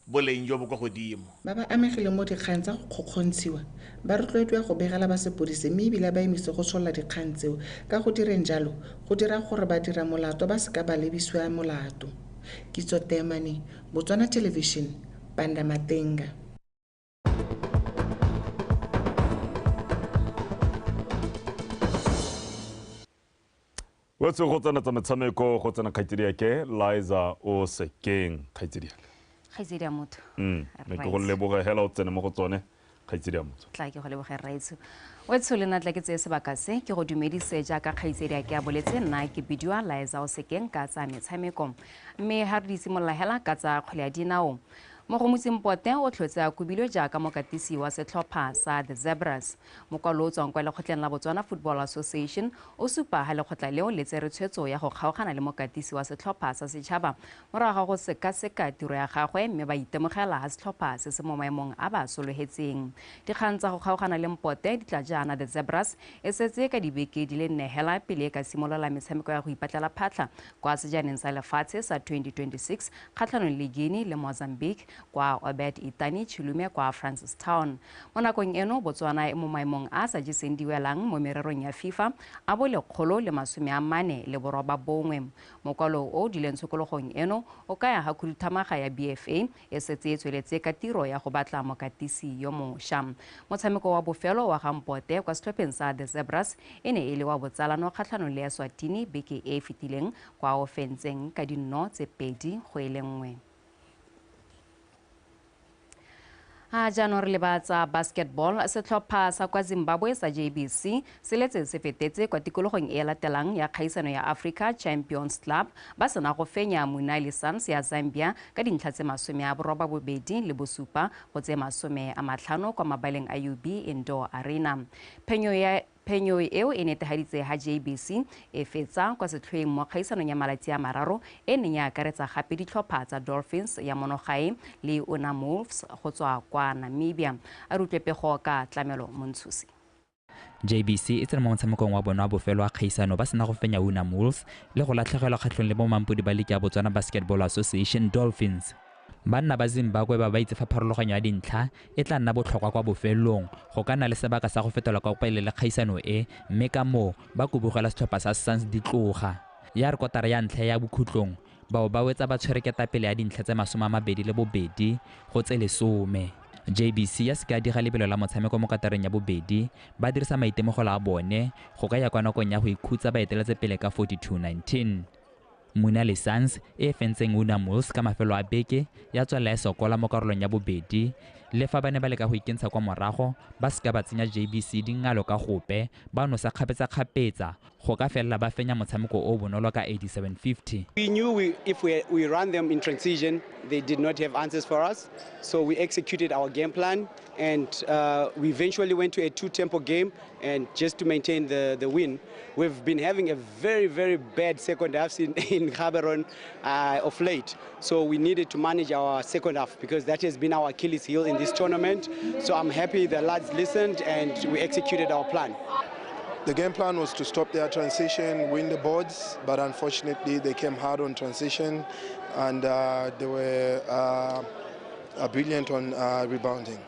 boleng jo bo kwa godimo. Ba ba amegileng mo dikgang tsa go kgokgontshiwa ba rotloediwa go begela ba sepodisi mme ebile ba emise go tsholla dikgang tseo ka go direng jalo go dira gore ba dira molato ba seka ba lebisiwa molato. Kitso Temane, Botswana Television, Pandamatenga. Wetse go tsena tsa metshameko go tsena kgaitsediake Liza o sekeng kgaitsediake. Kgaitsedi ya motho. Ne ke go leboga hela o tsene mo go tsone kgaitsedi ya motho. Tla ke go leboge rraetsho. Wetsho le nna tla ke tseye sebaka se ke go dumedise jaaka kgaitsedi ke a boletse nna ke bidiwa Liza o sekeng ka tsa metshameko. Mme ha re di simolola hela ka tsa kgwele ya dinao. Mogomotsi Mpote o tlhotse a kobilwe jaaka mokatisi wa setlhopha sa The Zebras. Mokwalo o tswang kwa lekgotleng la Botswana Football Association o supa ha lekgotla leo le tsere tshwetso ya go kgaogana le mokatisi wa setlhopha sa setšhaba morago ga go sekaseka tiro ya gagwe mme ba itemogela ha setlhopha se se mo maemong a ba sologetseng. Dikgang tsa go kgaogana le Mpote di tla jaana The Zebras e setse ka dibeke di le nne hela pele e ka simolola metshameko ya go ipatlela phatlha kwa sejaneng sa lefatshe sa 2026 kgatlhanong le Guinea le Mozambique kwa Obed Itani Chilume kwa Francistown. Mo nakong eno Botswana e mo maemong a sa jeseng diwelang mo mererong ya FIFA a bo 149. Mokwalo o dileng tshokologong eno o kaya ha khuduthamaga ya BFA e setse e tsweletse ka tiro ya go batla mokatisi yo mošwa. Motshameko wa bofelo wa ga Mpote kwa setlhopheng sa The Zebras e ne e le wa botsalano kgatlhanong le Eswatini beke e e fetileng kwa o fentseng ka dinno tse 2-1. Jaanong re leba tsa basketball. Setlhopha sa kwa Zimbabwe sa JBC se letse se fetetse kwa tikologong e latelang ya kgaisano ya Africa Champions Club ba sena go fenya Munali Suns ya Zambia ka dintlha tse 87 go tse 50 kwa mabaleng a UB Indoor Arena. Phenyo eo e netehaditse ha JBC e fetsa kwa setlhoeng mo kgaisanong ya malatsi a mararo e neng ya akaretsa gape ditlhopha tsa Dolphins ya Monogae le Unam Wolves go tswa kwa Namibia. A re utlwe pego ka Tlamelo Montshusi. JBC e tsene mo motshamekong wa bona wa bofelo wa kgaisano ba sena go fenya Unam Wolves le go latlhegelwa kgatlhong le bomampodi ba liki ya Botswana Basketball Association Dolphins. Banna ba Zimbabwe ba ba itse fa pharologanyo ya dintlha e tla nna botlhokwa kwa bofelong go ka nna le sebaka sa go fetola kwa pele le kgaisano e, mme ka moo ba kubugela setlhopha sa Suns di tloga. Ya re kotara ya ntlha ya bokhutlong bao ba wetsa ba tshwere ketapele ya dintlha tse 22 go tse 10. JBC ya seka diga lebelo la motshameko mo katareng ya bobedi ba dirisa maitemogelo a bone go ka ya kwa nakong ya go ikhutsa ba eteletse pele ka 42-19. Munali Suns e fentseng Unam Wolves ka mafelo a beke ya tswelela e sokola mo karolong ya bobedi Le fa ba ne ba leka go ikentsha kwa morago, ba seka ba tsenya JBC dingalo ka gope, ba nosa kgapetsa-kgapetsa go ka felela ba fenya motshameko o bonolo ka 87-50. We knew if we ran them in transition, they did not have answers for us. So we executed our game plan, and we eventually went to a two-tempo game, and just to maintain the win. We've been having a very, very bad second half in Gaborone of late. So we needed to manage our second half because that has been our Achilles heel in this tournament. So I'm happy the lads listened and we executed our plan. The game plan was to stop their transition, win the boards, but unfortunately they came hard on transition and they were brilliant on rebounding.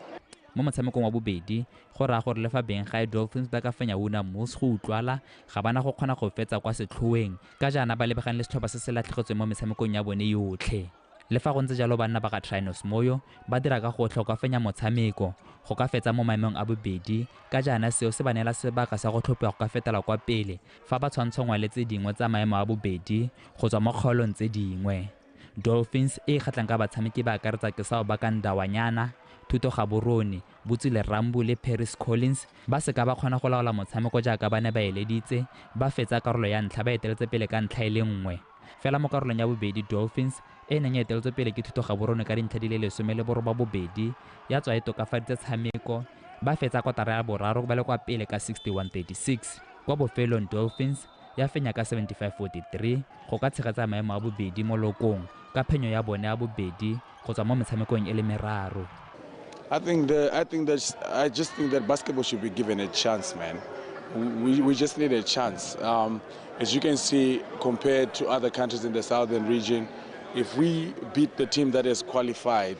Mo motshamekong wa bobedi, go raya gore le fa beng gae Dolphins ba ka fenya Unam Wolves go utlwala, ga bana go kgona go fetsa kwa setlhoeng ka jaana ba lebagane le setlhopha se se latlhegetsweng mo metshamekong ya bone yotlhe. Le fa go ntse jalo, banna ba ga Trinos Moyo ba dira ka gotlhe go ka fenya motshameko go ka fetsa mo maemong a bobedi, ka jaana seo se ba neela sebaka sa go tlhophiwa go ka fetela kwa pele fa ba tshwantshwangwa le tse dingwe tsa maemo a bobedi go tswa mo kgaolong tse dingwe. Dolphins e kgatlhang ka batshameki ba akaretsa Kesao Bakandawanyana, Thuto Gaborone, Botsile Rambo le Paris Collins ba seka ba kgona go laola motshameko jaaka ba ne ba eleditse, ba fetsa karolo ya ntlha ba eteletse pele ka ntlha e le nngwe. Fela mo karolong ya bobedi, Dolphins e neng e eteletswe pele ke Thuto Gaborone ka dintlha di le 18 ya tswa e tokafaditse tshameko, ba fetsa kotara ya boraro ba le kwa pele ka 61-36. Kwa bofelong Dolphins ya fenya ka 75-43 go ka tshegetsa maemo a bobedi mo lokong ka phenyo ya bone ya bobedi go tswa mo metshamekong e le meraro. I just think that basketball should be given a chance, man. We just need a chance. As you can see, compared to other countries in the southern region, if we beat the team that is qualified,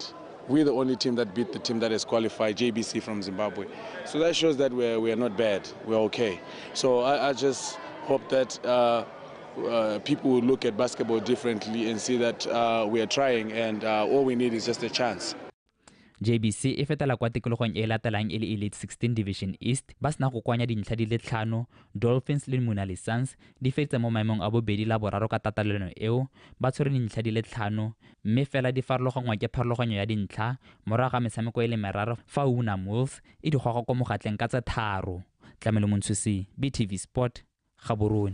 we're the only team that beat the team that is qualified, JBC from Zimbabwe. So that shows that we are not bad, we're okay. So I just hope that people will look at basketball differently and see that we are trying, and all we need is just a chance. JBC e fetela kwa tikologong e latelang e le Elite 16 Division East ba sena go kwanya dintlha di le 5. Dolphins le Munali Suns di fetsa mo maemong a bobedi la boraro ka tatelano eo, ba tshwere dintlha di le 5, mme fela di farologanngwa ke pharologanyo ya dintlha morago ga metshameko e le meraro fa Unam Wolves e di goga kwa mogatleng ka tse 3. Tlamelo Montshusi, BTV Sport, Gaborone.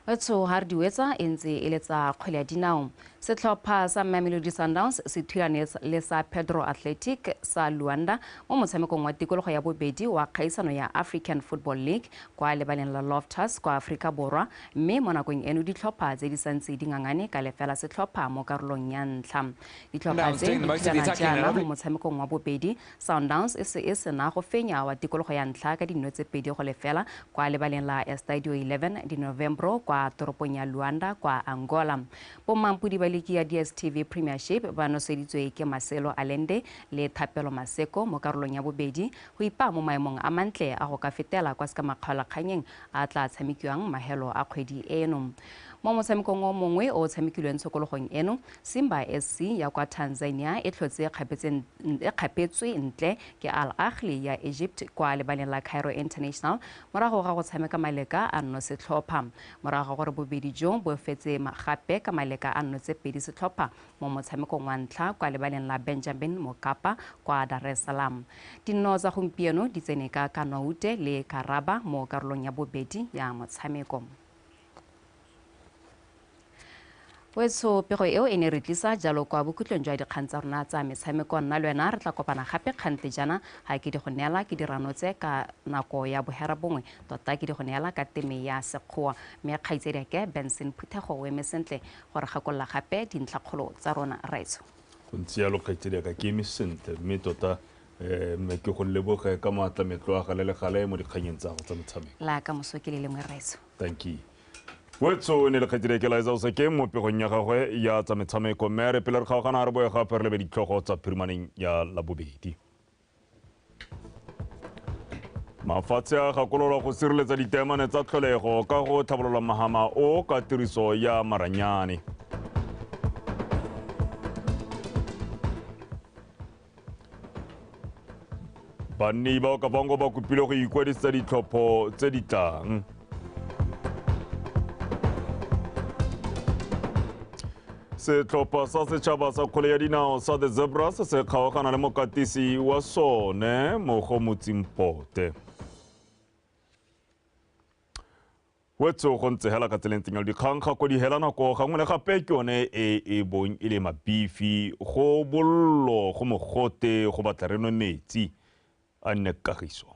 Wetso ha re di wetsa e ntse e letsa kgwele ya dinao. Setlhopha sa Mamelodi Sundowns se thulane le sa Pedro Athletic sa Luanda mo motshamekong wa tikologo ya bobedi wa kgaisano ya African Football League kwa lebaleng la Loftus kwa Afrika Borwa, mme mo nakong eno ditlhopha tse di santse di ngangane ka lefela setlhopha mo karolong ya ntlha. Ditlhopha tse di thulana jaana mo motshamekong wa bobedi, Sundowns e sena go fenya wa tikologo ya ntlha ka dino tse 2-0 kwa lebaleng la Estadio 11 di Novembro kwa toropong ya Luanda kwa Angola. Bomampodi ba ligi ya DStv Premiership ba noseditswe ke Marcelo Allende le Thapelo Maseko mo karolong ya bobedi go ipaa mo maemong a mantle a go ka fetela kwa sekamakgaolakganyeng a tla tshamekiwang mahelo a kgwedi eno. Mo motshamekong o mongwe o tshamekilweng tshokologong eno, Simba SC ya kwa Tanzania e tlhotse kgapetswe ntle ke Al Ahly ya Egypt kwa lebaleng la Cairo International morago ga go tshameka maleka a nno setlhopha. Morago ga gore bobedi jo bo fetse gape ka maleka a nno tse 2 setlhopha mo motshamekong wa ntlha kwa lebaleng la Benjamin Mkapa kwa Dar es Salaam. Dinno tsa gompieno di tsene ka Kanoute le Karaba mo karolong ya bobedi ya motshameko. Wetso pego eo e ne re tlisa jalo kwa bokhutlong jwa dikgang tsa rona tsa metshameko. Nna le wena re tla kopana gape kgante jaana ga ke di go neela ke diranotse ka nako ya 9:30, tota ke di go neela ka teme ya Sekgowa, mme kgaitsedi Benson Phuthego o eme sentle gore gakolola gape dintlhakgolo tsa rona. Raetso go ntse jalo kgaitsedi ka ke eme sentle, mme tota mme ke go leboge ka maatla metlo a gale le gale mo dikganyeng tsa go tsa metshameko. La ka moso ke le lengwe raetso. Thank you. Wetso ne le kgaitsedi ke Liza Oseke mo pegong ya gagwe ya tsa metshameko, mme re pele re kgaogana re boe gape re lebe ditlhogo tsa phirimaneng ya Labobedi. Mafatshe a gakololwa go sireletsa diteemane tsa tlholego ka go tlhabolola mahama o ka tiriso ya maranyane. Banni ba Okavango ba kopile go ikwadisetsa ditlhopho tse di tlang. Setlhopha sa setšhaba sa kgwele ya dinao sa The Zebras se kgaogana le mokatisi wa sone Mogomotsi Mpote. Wetso go ntse hela ka tseleng tseng dikgang ga ko di hela nako gangwe le gape ke yone e e bong e le mabifi go bollo go mogote go batla re nwe metsi a nne kagiso.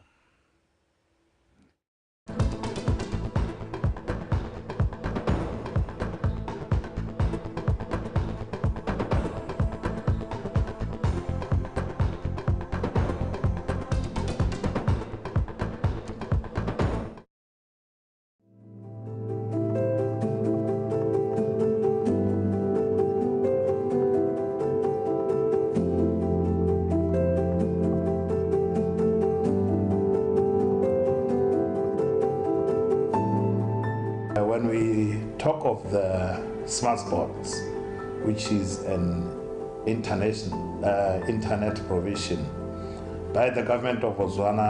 When we talk of the SmartSports, which is an internet provision by the government of Botswana